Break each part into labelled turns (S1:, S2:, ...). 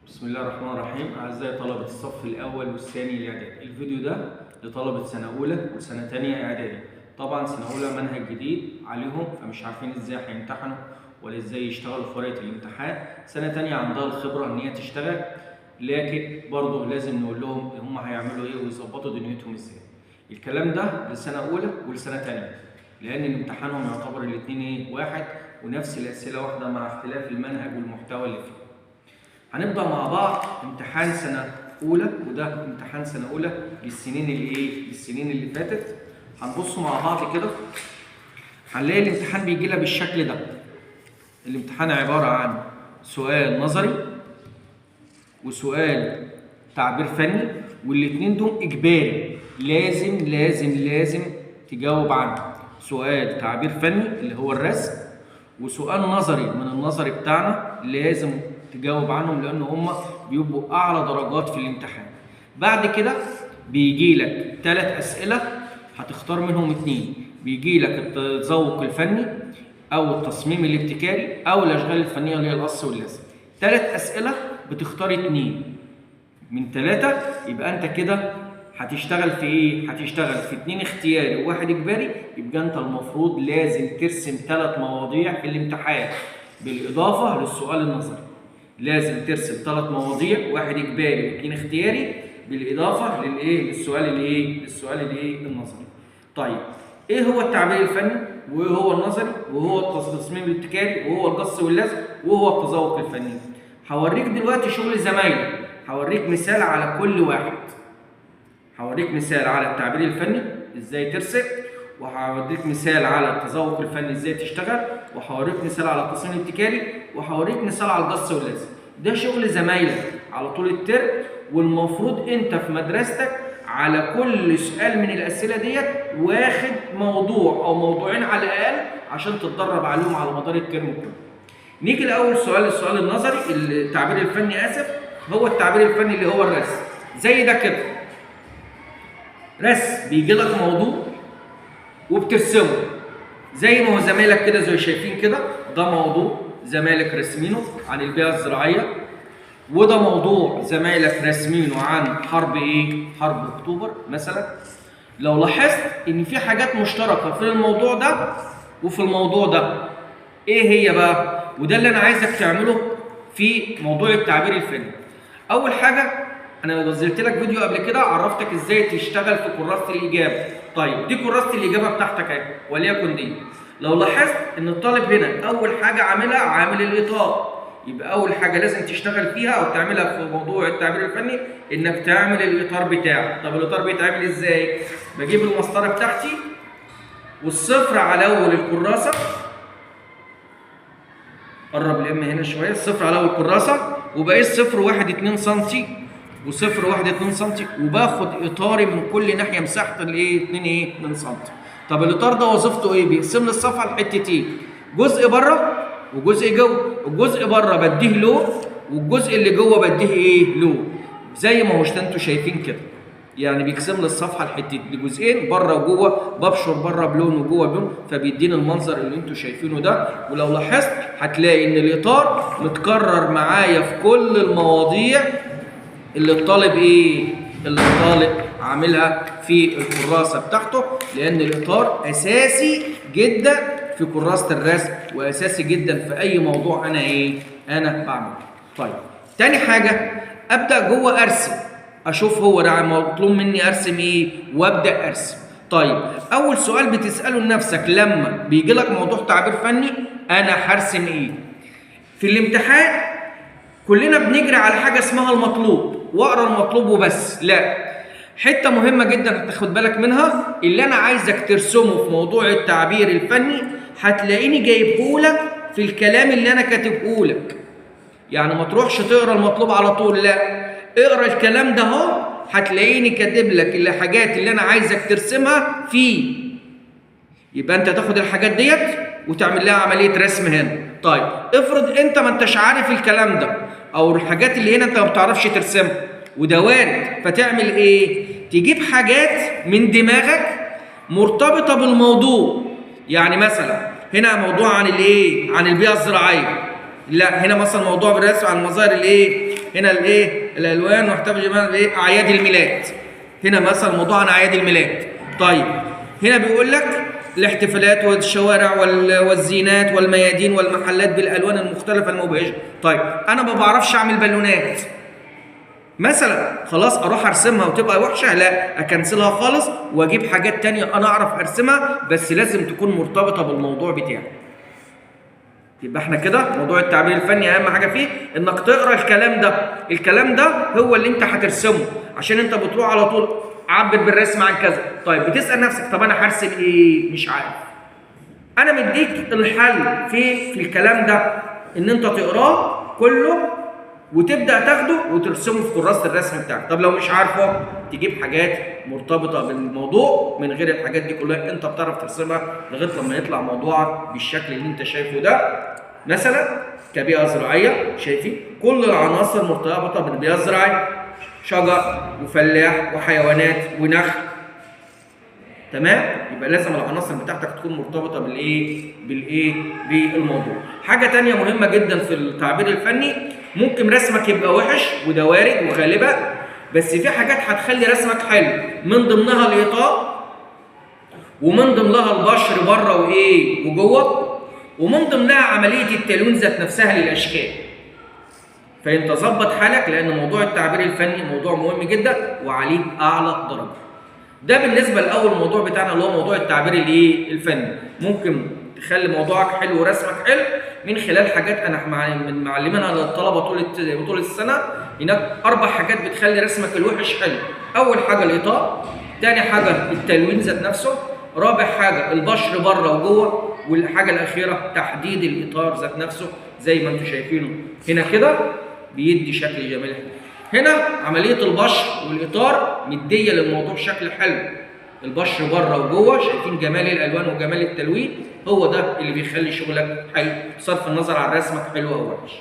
S1: بسم الله الرحمن الرحيم. أعزائي طلبة الصف الأول والثاني الإعدادي، الفيديو ده لطلبة سنة أولى وسنة تانية إعدادي. طبعا سنة أولى منهج جديد عليهم، فمش عارفين إزاي هيمتحنوا ولا إزاي يشتغلوا في ورقة الامتحان. سنة تانية عندها الخبرة إن هي تشتغل، لكن برضه لازم نقول لهم هم هيعملوا إيه ويظبطوا دنيتهم إزاي. الكلام ده لسنة أولى ولسنة تانية، لأن امتحانهم يعتبر الاتنين إيه؟ واحد، ونفس الأسئلة واحدة مع اختلاف المنهج والمحتوى اللي فيه. هنبدأ مع بعض امتحان سنة أولى، وده امتحان سنة أولى للسنين اللي إيه؟ للسنين اللي فاتت. هنبص مع بعض كده، هنلاقي الامتحان بيجي لنا بالشكل ده. الامتحان عبارة عن سؤال نظري وسؤال تعبير فني، والاتنين دول إجباري، لازم لازم لازم تجاوب عنه. سؤال تعبير فني اللي هو الرسم، وسؤال نظري من النظري بتاعنا لازم تجاوب عنهم، لان هم بيبقوا اعلى درجات في الامتحان. بعد كده بيجي لك 3 اسئلة هتختار منهم 2. بيجي لك التذوق الفني او التصميم الابتكاري او الاشغال الفنية اللي هي القص واللزق. 3 اسئلة بتختار 2 من 3، يبقى انت كده هتشتغل في ايه؟ هتشتغل في 2 اختياري وواحد اجباري. يبقى انت المفروض لازم ترسم 3 مواضيع في الامتحان بالاضافة للسؤال النظري. لازم ترسم 3 مواضيع، واحد اجباري واثنين اختياري، بالاضافة للايه؟ للسؤال الايه؟ للسؤال الايه؟ النظري. طيب ايه هو التعبير الفني؟ وايه هو النظري؟ وهو التصميم الابتكاري؟ وهو القص واللزق؟ وهو التذوق الفني؟ هوريك دلوقتي شغل زمايلك، هوريك مثال على كل واحد. هوريك مثال على التعبير الفني ازاي ترسم، وهوريك مثال على التذوق الفني ازاي تشتغل، وهوريك مثال على التصميم الابتكاري، وهوريك مثال على القص واللزق. ده شغل زمايلك على طول الترم، والمفروض انت في مدرستك على كل سؤال من الاسئلة ديت واخد موضوع او موضوعين على الاقل عشان تتدرب عليهم على مدار الترم كله. نيجي لاول سؤال، السؤال النظري، التعبير الفني، اسف، هو التعبير الفني اللي هو الرسم. زي ده كده رسم، بيجي لك موضوع وبترسمه زي ما هو زمايلك كده، زي شايفين كده. ده موضوع زمايلك رسمينه عن البيئة الزراعية، وده موضوع زمايلك رسمينه عن حرب ايه؟ حرب اكتوبر مثلا. لو لاحظت ان في حاجات مشتركة في الموضوع ده وفي الموضوع ده، ايه هي بقى؟ وده اللي انا عايزك تعمله في موضوع التعبير الفني. اول حاجة، انا نزلت لك فيديو قبل كده عرفتك ازاي تشتغل في كراسة الاجابة. طيب دي كراسة الاجابة بتاعتك اهي، وليكن دي. لو لاحظت ان الطالب هنا اول حاجة عاملها عامل الاطار، يبقى اول حاجة لازم تشتغل فيها او تعملها في موضوع التعبير الفني انك تعمل الاطار بتاعك. طب الاطار بيتعمل ازاي؟ بجيب المسطره بتاعتي والصفر على اول الكراسة، قرب الام هنا شوية، الصفر على اول الكراسة، وبقيس 0 1 2 سم و0 1 2 سم، وباخد اطاري من كل ناحية مساحة الايه؟ 2 ايه؟ 2 سم. طب الاطار ده وظيفته ايه؟ بيقسم لي الصفحة لحتتين، جزء بره وجزء جوه. الجزء بره بديه لون، والجزء اللي جوه بديه ايه؟ لون، زي ما هو انتوا شايفين كده. يعني بيقسم لي الصفحة لحتتين، لجزئين، بره وجوه، ببشر بره بلون وجوه بلون، فبيديني المنظر اللي انتوا شايفينه ده. ولو لاحظت هتلاقي ان الاطار متكرر معايا في كل المواضيع اللي الطالب ايه؟ اللي الطالب عاملها في الكراسة بتاعته، لان الاطار اساسي جدا في كراسة الرسم، واساسي جدا في اي موضوع انا ايه؟ انا بعمله. طيب تاني حاجة، ابدا جوه ارسم، اشوف هو ده مطلوب مني ارسم ايه، وابدا ارسم. طيب اول سؤال بتساله لنفسك لما بيجي لك موضوع تعبير فني، انا هرسم ايه؟ في الامتحان كلنا بنجري على حاجة اسمها المطلوب، واقرا المطلوب وبس. لا، حتة مهمة جدا هتاخد بالك منها، اللي انا عايزك ترسمه في موضوع التعبير الفني هتلاقيني جايبهولك في الكلام اللي انا كاتبهولك. يعني ما تروحش تقرا المطلوب على طول، لا، اقرا الكلام ده اهو، هتلاقيني كاتب لك الحاجات اللي انا عايزك ترسمها فيه. يبقى انت تاخد الحاجات ديت وتعمل لها عملية رسم هنا. طيب افرض انت ما انتش عارف الكلام ده، او الحاجات اللي هنا انت ما بتعرفش ترسمها، وده وارد، فتعمل ايه؟ تجيب حاجات من دماغك مرتبطة بالموضوع. يعني مثلا هنا موضوع عن الايه؟ عن البيئة الزراعية. لا، هنا مثلا موضوع بالرسم عن مظاهر الايه؟ هنا الايه؟ الالوان واحتفل بايه؟ اعياد الميلاد. هنا مثلا موضوع عن اعياد الميلاد. طيب هنا بيقول لك الاحتفالات والشوارع والزينات والميادين والمحلات بالالوان المختلفة المبهجه. طيب انا ما بعرفش اعمل بالونات مثلا، خلاص اروح ارسمها وتبقى وحشة؟ لا، اكنسلها خالص واجيب حاجات تانية انا اعرف ارسمها، بس لازم تكون مرتبطة بالموضوع بتاعي. يبقى احنا كده موضوع التعبير الفني اهم حاجة فيه انك تقرا الكلام ده، الكلام ده هو اللي انت هترسمه، عشان انت بتروح على طول عبر بالرسم عن كذا. طيب بتسال نفسك طب انا هرسم ايه؟ مش عارف. انا مديك الحل في الكلام ده، ان انت تقراه كله وتبدا تاخده وترسمه في كراسة الرسم بتاعك. طب لو مش عارفه تجيب حاجات مرتبطة بالموضوع، من غير الحاجات دي كلها انت بتعرف ترسمها لغاية لما يطلع موضوعك بالشكل اللي انت شايفه ده. مثلا كبيئه زراعية، شايفين كل العناصر مرتبطة بالبيئة الزراعية، شجر وفلاح وحيوانات ونخل. تمام؟ يبقى لازم العناصر بتاعتك تكون مرتبطة بالايه؟ بالموضوع. حاجة تانية مهمة جدا في التعبير الفني، ممكن رسمك يبقى وحش وده وارد وغالبا، بس في حاجات هتخلي رسمك حلو، من ضمنها الاطار، ومن ضمنها البشر بره وايه وجوه، ومن ضمنها عملية التلوين ذات نفسها للاشكال. فانت ظبط حالك، لان موضوع التعبير الفني موضوع مهم جدا وعليه اعلى درجه. ده بالنسبة لاول موضوع بتاعنا اللي هو موضوع التعبير الايه الفني. ممكن تخلي موضوعك حلو ورسمك حلو من خلال حاجات انا من معلمينها للطلبة طول السنة. هناك 4 حاجات بتخلي رسمك الوحش حلو. اول حاجة الاطار، ثاني حاجة التلوين ذات نفسه، رابع حاجة البشر بره وجوه، والحاجة الاخيرة تحديد الاطار ذات نفسه زي ما انتم شايفينه هنا كده بيدي شكل جميل. هنا عملية البشر والاطار مديه للموضوع شكل حلو، البشر بره وجوه، شايفين جمال الالوان وجمال التلوين، هو ده اللي بيخلي شغلك حلو بصرف النظر عن رسمك حلو او وحش.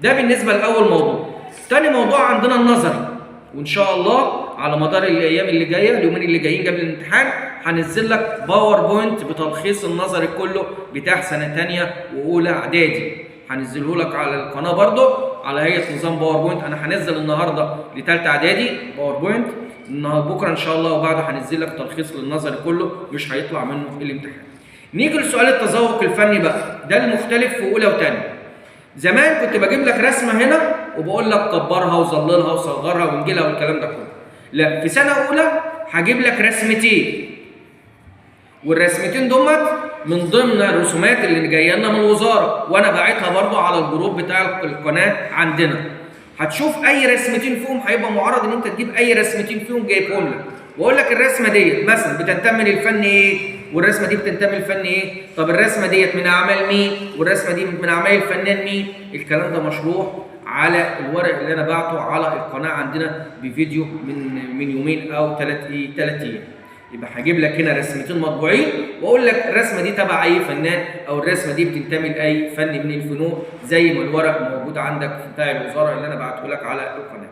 S1: ده بالنسبة لاول موضوع. تاني موضوع عندنا النظري، وان شاء الله على مدار الايام اللي جاية، اليومين اللي جايين قبل الامتحان، هنزل لك PowerPoint بتلخيص النظري كله بتاع سنة ثانية واولى اعدادي، هنزله لك على القناة برده على هيئة نظام PowerPoint. انا هنزل النهارده لثالثه اعدادي PowerPoint، بكره ان شاء الله وبعده هنزل لك تلخيص للنظري كله مش هيطلع منه الامتحان. نيجي لسؤال التذوق الفني بقى، ده المختلف في اولى وثانيه. زمان كنت بجيب لك رسمه هنا وبقول لك كبرها وظللها وصغرها وانجلها والكلام ده كله. لا، في سنة اولى هجيب لك رسمتين، والرسمتين دمت من ضمن الرسومات اللي جاية لنا من الوزارة، وانا باعتها برضو على الجروب بتاع القناة عندنا. هتشوف اي رسمتين فيهم هيبقى معرض ان انت تجيب اي رسمتين فيهم جايبهم لك، واقول لك الرسمة ديت مثلا بتنتمي للفن ايه، والرسمه دي بتنتمي للفن ايه، طب الرسمة ديت من اعمال مين، والرسمه دي من اعمال الفنان مين. الكلام ده مشروح على الورق اللي انا بعته على القناة عندنا بفيديو من يومين او 3 ايام. يبقى هجيب لك هنا رسمتين مطبوعين واقول لك الرسمة دي تبع اي فنان، او الرسمة دي بتنتمي لاي فن من الفنون، زي ما الورق موجود عندك بتاع الوزارة اللي انا بعته لك على القناة.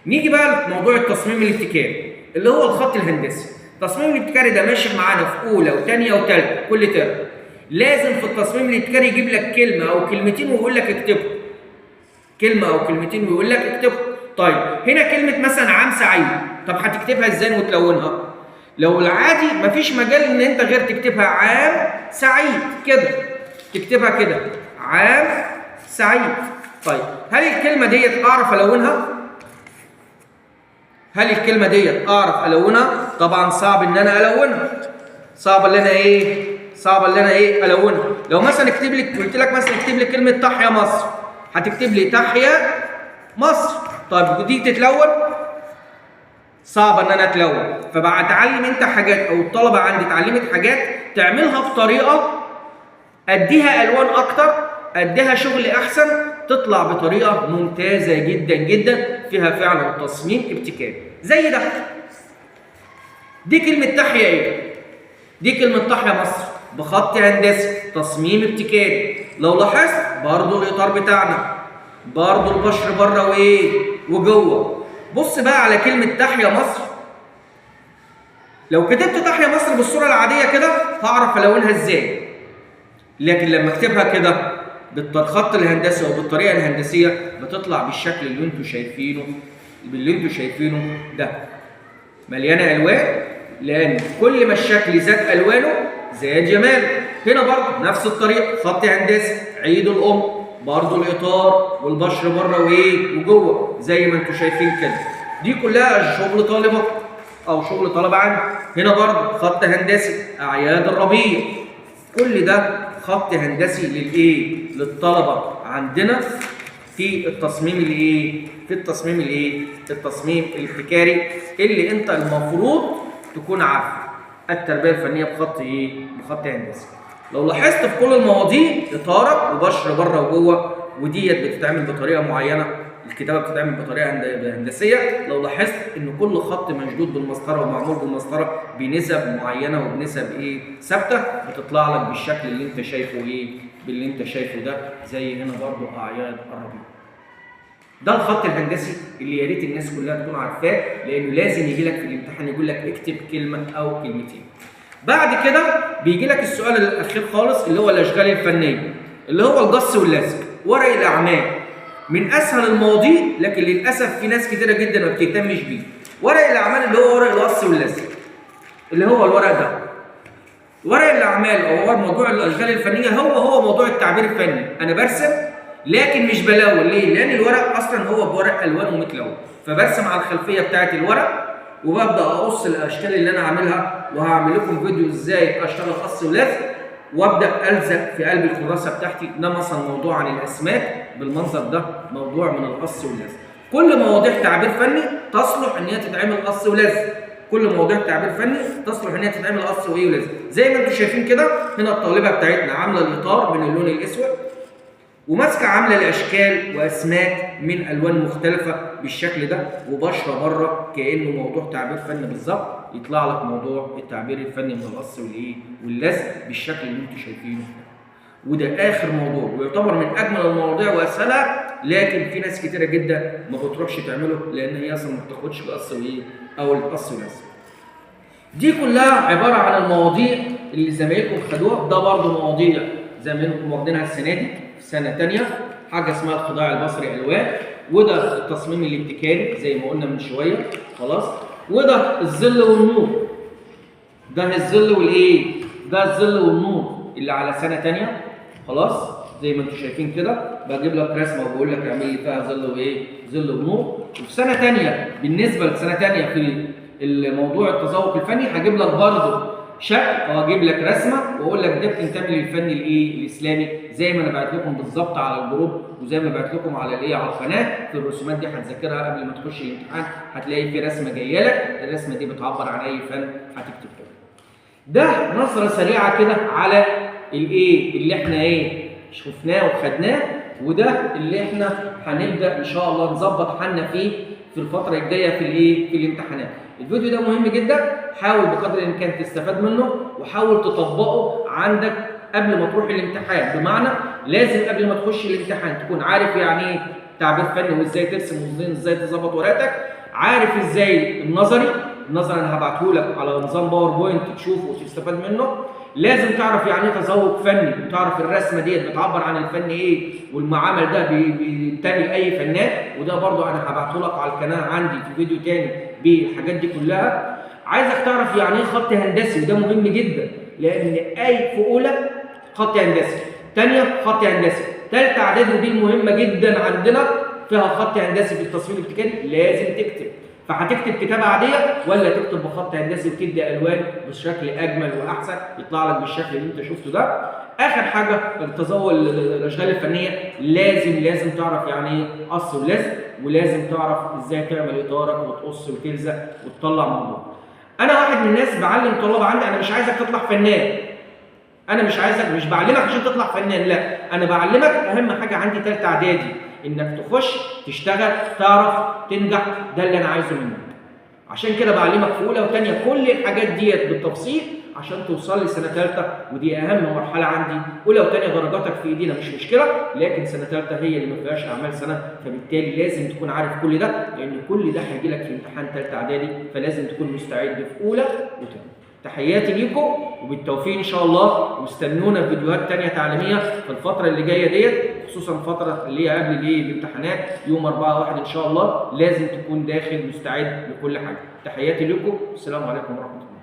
S1: نيجي بقى لموضوع التصميم الابتكاري اللي هو الخط الهندسي. التصميم الابتكاري ده ماشي معانا في اولى وثانيه وثالثه كل ترم. لازم في التصميم الابتكاري يجيب لك كلمة او كلمتين ويقول لك اكتبهم. كلمة او كلمتين ويقول لك اكتبهم. طيب هنا كلمة مثلا عام سعيد، طب هتكتبها ازاي وتلونها؟ لو العادي مفيش مجال ان انت غير تكتبها عام سعيد كده، تكتبها كده عام سعيد. طيب هل الكلمة ديت اعرف الونها؟ هل الكلمة ديت اعرف الونها؟ طبعا صعب ان انا الونها، صعب ان انا ايه؟ صعب ان انا ايه الونها. لو مثلا اكتب لي، قلت لك مثلا اكتب لي كلمة تحيا مصر، هتكتب لي تحيا مصر. طيب دي تتلون؟ صعب ان انا اتلون. فبقى اتعلم انت حاجات، او الطلبة عندي اتعلمت حاجات تعملها بطريقة اديها الوان اكتر، اديها شغل احسن، تطلع بطريقة ممتازة جدا جدا فيها فعلا تصميم ابتكاري زي ده. دي كلمة تحيا ايه؟ دي كلمة تحيا مصر بخط هندسي تصميم ابتكاري. لو لاحظت برضو الاطار بتاعنا، برضو البشر بره وايه وجوه. بص بقى على كلمة تحيا مصر، لو كتبت تحيا مصر بالصورة العادية كده هعرف الونها ازاي، لكن لما اكتبها كده بالخط الهندسي وبالطريقه الهندسية بتطلع بالشكل اللي انتوا شايفينه، باللي انتوا شايفينه ده، مليانة الوان، لان كل ما الشكل زاد الوانه زاد جماله. هنا برضه نفس الطريقة، خط هندسي، عيد الام، برضه الاطار والبشر بره وايه وجوه زي ما انتوا شايفين كده. دي كلها شغل طالبه او شغل طلبه عندي. هنا برضه خط هندسي، اعياد الربيع، كل ده خط هندسي للايه؟ للطلبة عندنا في التصميم الايه؟ في التصميم الايه؟ التصميم الابتكاري اللي انت المفروض تكون عارفه. التربية الفنية بخط ايه؟ بخط هندسي. لو لاحظت في كل المواضيع اطارك وبشر بره وجوه، وديت بتتعمل بطريقة معينة، الكتابة بتتعمل بطريقة هندسية. لو لاحظت ان كل خط مشدود بالمسطره ومعمول بالمسطره بنسب معينة وبنسب ايه؟ ثابتة، بتطلع لك بالشكل اللي انت شايفه ايه؟ باللي انت شايفه ده، زي هنا برضو اعياد الربيع. ده الخط الهندسي اللي يا ريت الناس كلها تكون عارفاه، لانه لازم يجي لك في الامتحان يقول لك اكتب كلمة او كلمتين. بعد كده بيجي لك السؤال الاخير خالص اللي هو الاشغال الفنية، اللي هو القص واللزق، ورق الاعمال. من اسهل المواضيع، لكن للاسف في ناس كتيرة جدا ما بتهتمش بيه. ورق الاعمال اللي هو ورق القص واللزق، اللي هو الورق ده. ورق الاعمال او موضوع الاشغال الفنية هو موضوع التعبير الفني. انا برسم لكن مش بلون، ليه؟ لان الورق اصلا هو بورق الوان ومتلون، فبرسم على الخلفية بتاعه الورق وببدا اقص الاشكال اللي انا عاملها، وهعمل لكم فيديو ازاي اشتغل قص ولزق وابدا الزق في قلب الكراسة بتاعتي. ده مثلا موضوع عن الاسماك بالمنظر ده، موضوع من القص واللزق. كل مواضيع تعبير فني تصلح ان هي تتعمل قص ولزق، كل مواضيع تعبير فني تصلح ان هي تتعمل قص وايه ولزق. زي ما انتم شايفين كده، هنا الطالبة بتاعتنا عامله الاطار من اللون الاسود، وماسكه عامله الاشكال واسماك من الوان مختلفة بالشكل ده، وبشره بره كانه موضوع تعبير فني بالظبط. يطلع لك موضوع التعبير الفني من القص والايه واللزق بالشكل اللي انتم شايفينه. وده اخر موضوع ويعتبر من اجمل المواضيع واسهلها، لكن في ناس كتيرة جدا ما بتروحش تعمله لان هي اصلا ما بتاخدش القص وايه او القص واللزق. دي كلها عبارة عن المواضيع اللي زمايلكم خدوها. ده برضو مواضيع زمايلكم واخدينها السنة دي في سنة ثانية، حاجة اسمها الخداع البصري الوان، وده التصميم الابتكاري زي ما قلنا من شوية خلاص، وده الظل والنور، ده الظل والايه، ده الظل والنور اللي على سنة ثانية خلاص. زي ما انتم شايفين كده بجيب لك رسمه وبقول لك اعمل لي فيها ظل وايه، ظل ونور. وفي سنة ثانية بالنسبة لسنه ثانية في الموضوع التذوق الفني هجيب لك برضه شكل واجيب لك رسمه واقول لك ده بتنتمي للفن الايه الاسلامي، زي ما انا بعت لكم بالظبط على الجروب وزي ما بعت لكم على الايه على القناة. في الرسومات دي هتذاكرها قبل ما تخش الامتحان، هتلاقي في رسمه جاية لك، الرسمة دي بتعبر عن اي فن هتكتب. ده نظره سريعة كده على الايه اللي احنا ايه شفناه وخدناه، وده اللي احنا هنبدا ان شاء الله نظبط حالنا فيه في الفترة الجاية في الايه في الامتحانات. الفيديو ده مهم جدا، حاول بقدر الامكان تستفاد منه وحاول تطبقه عندك قبل ما تروح الامتحان. بمعنى لازم قبل ما تخش الامتحان تكون عارف يعني ايه تعبير فني وازاي ترسم وازاي تظبط ورقتك، عارف ازاي النظري، النظري انا هبعته لك على نظام PowerPoint تشوفه وتستفاد منه. لازم تعرف يعني ايه تذوق فني، وتعرف الرسمة ديت بتعبر عن الفن ايه، والمعامل ده بينتمي لاي فنان، وده برضو انا هبعته لك على القناة عندي في فيديو تاني بالحاجات دي كلها. عايزك تعرف يعني ايه خط هندسي، وده مهم جدا لان اي في اولى خط هندسي، ثانية خط هندسي، ثالثة اعدادي ودي المهمة جدا عندنا فيها خط هندسي في التصميم الابتكاري لازم تكتب. فهتكتب كتابه عادية ولا تكتب بخط هندسي وتدي الوان بشكل اجمل واحسن يطلع لك بالشكل اللي انت شفته ده. اخر حاجة التذوق الاشغال الفنية، لازم تعرف يعني ايه قص ولزق، ولازم تعرف ازاي تعمل اطارك وتقص وتلزق وتطلع موضوع. انا واحد من الناس بعلم طلاب عندي، انا مش عايزك تطلع فنان، انا مش عايزك، مش بعلمك عشان تطلع فنان، لا انا بعلمك اهم حاجة عندي ثالثة اعدادي انك تخش تشتغل تعرف تنجح، ده اللي انا عايزه منك. عشان كده بعلمك في اولى وثانيه كل الحاجات ديت بالتفصيل عشان توصل لسنه ثالثة، ودي اهم مرحلة عندي. اولى وثانيه درجاتك في ايدينا مش مشكلة، لكن سنة ثالثة هي اللي ما فيهاش اعمال سنة، فبالتالي لازم تكون عارف كل ده لان كل ده هيجي لك في امتحان ثالثة اعدادي، فلازم تكون مستعد في اولى وثانيه. تحياتي ليكم وبالتوفيق ان شاء الله، واستنونا في فيديوهات تانية تعليمية في الفترة اللي جاية ديت، خصوصا الفترة اللي هي قبل الايه الامتحانات يوم 4/1 ان شاء الله. لازم تكون داخل مستعد لكل حاجة. تحياتي لكم، والسلام عليكم ورحمة الله.